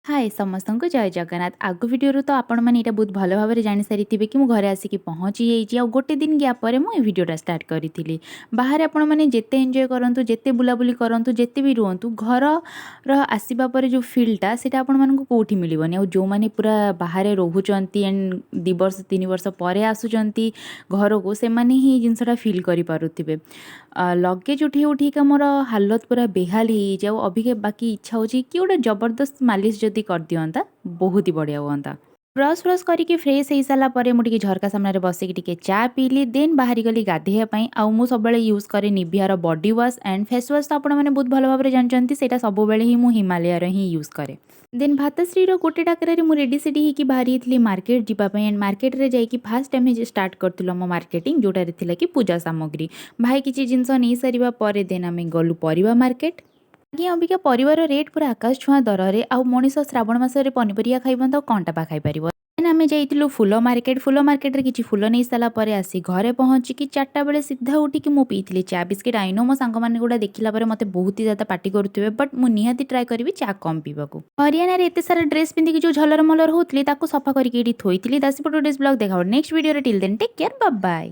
ହାଏ ସମସ୍ତଙ୍କୁ, ଜୟ ଜଗନ୍ନାଥ। ଆଗ ଭିଡ଼ିଓରୁ ତ ଆପଣମାନେ ଏଇଟା ବହୁତ ଭଲ ଭାବରେ ଜାଣିସାରିଥିବେ କି ମୁଁ ଘରେ ଆସିକି ପହଞ୍ଚି ଯାଇଛି ଆଉ ଗୋଟେ ଦିନ ଗ୍ୟାପ୍ ପରେ ମୁଁ ଏ ଭିଡ଼ିଓଟା ଷ୍ଟାର୍ଟ କରିଥିଲି। ବାହାରେ ଆପଣମାନେ ଯେତେ ଏନ୍ଜୟ କରନ୍ତୁ, ଯେତେ ବୁଲାବୁଲି କରନ୍ତୁ, ଯେତେ ବି ରୁହନ୍ତୁ, ଘରର ଆସିବା ପରେ ଯେଉଁ ଫିଲ୍ଟା, ସେଇଟା ଆପଣମାନଙ୍କୁ କେଉଁଠି ମିଳିବନି। ଆଉ ଯେଉଁମାନେ ପୁରା ବାହାରେ ରହୁଛନ୍ତି ଆଣ୍ଡ 2 ବର୍ଷ 3 ବର୍ଷ ପରେ ଆସୁଛନ୍ତି ଘରକୁ, ସେମାନେ ହିଁ ଏଇ ଜିନିଷଟା ଫିଲ୍ କରିପାରୁଥିବେ। ଲଗେଜ୍ ଉଠେଇ ଉଠେଇକା ମୋର ହାଲତ ପୁରା ବେହାଲ ହେଇଯାଇଛି। ଆଉ ଅବିକା ବାକି ଇଚ୍ଛା ହେଉଛି କି ଗୋଟେ ଜବରଦସ୍ତ ମାଲିସ ଯଦି କରିଦିଅନ୍ତା, ବହୁତ ହି ବଢ଼ିଆ ହୁଅନ୍ତା। ବ୍ରସ୍ ଫ୍ରସ୍ କରିକି ଫ୍ରେଶ୍ ହେଇସାରିଲା ପରେ ମୁଁ ଟିକେ ଝରକା ସାମ୍ନାରେ ବସିକି ଟିକେ ଚା ପିଇଲି। ଦେନ୍ ବାହାରି ଗଲି ଗାଧେଇବା ପାଇଁ। ଆଉ ମୁଁ ସବୁବେଳେ ୟୁଜ୍ କରେ ନିଭିଆର body wash and face wash. ତ ଆପଣମାନେ ବହୁତ ଭଲ ଭାବରେ ଜାଣିଛନ୍ତି, ସେଇଟା ସବୁବେଳେ ହିଁ ମୁଁ ହିମାଲୟାର ହିଁ ୟୁଜ୍ କରେ। ଦେନ୍ ଭାତଶ୍ରୀର ଗୋଟେ ଡାକରାରେ ମୁଁ ରେଡ଼ି ସେଡ଼ି ହେଇକି ବାହାରି ଯାଇଥିଲି ମାର୍କେଟ ଯିବା ପାଇଁ। ଆଣ୍ଡ ମାର୍କେଟରେ ଯାଇକି ଫାଷ୍ଟ ଆମେ ଷ୍ଟାର୍ଟ କରିଥିଲୁ ଆମ ମାର୍କେଟିଂ, ଯେଉଁଟାରେ ଥିଲା କି ପୂଜା ସାମଗ୍ରୀ। ଭାଇ କିଛି ଜିନିଷ ନେଇସାରିବା ପରେ ଦେନ୍ ଆମେ ଗଲୁ ପରିବା ମାର୍କେଟ। ଆଜ୍ଞା, ଅବିକା ପରିବାର ରେଟ୍ ପୁରା ଆକାଶ ଛୁଆଁ ଦରରେ। ଆଉ ମଣିଷ ଶ୍ରାବଣ ମାସରେ ପନିପରିବା ଖାଇବନି ତ କ'ଣଟା ବା ଖାଇପାରିବ? ଦେନ୍ ଆମେ ଯାଇଥିଲୁ ଫୁଲ ମାର୍କେଟ। ଫୁଲ ମାର୍କେଟରେ କିଛି ଫୁଲ ନେଇ ସାରିଲା ପରେ ଆସି ଘରେ ପହଞ୍ଚିକି 4ଟା ବେଳେ ସିଧା ଉଠିକି ମୁଁ ପିଇଥିଲି ଚା ବିସ୍କିଟ୍। I no, ମୋ ସାଙ୍ଗମାନେ ଗୁଡ଼ା ଦେଖିଲା ପରେ ମୋତେ ବହୁତ ହି ଜ୍ୟାଦା ପାଟି କରୁଥିବେ, ବଟ୍ ମୁଁ ନିହାତି ଟ୍ରାଏ କରିବି ଚା କମ୍ ପିଇବାକୁ। ହରିୟାଣାରେ ଏତେ ସାରା ଡ୍ରେସ୍ ପିନ୍ଧିକି ଯେଉଁ ଝଲର ମଲର ହେଉଥିଲି, ତାକୁ ସଫା କରିକି ଏଇଠି ଥୋଇଥିଲି। ଦାସିପଟ ଡ୍ରେସ୍ ବ୍ଲଗ୍ ଦେଖା ନେକ୍ସଟ ଭିଡ଼ିଓରେ। Till then, take care, bye.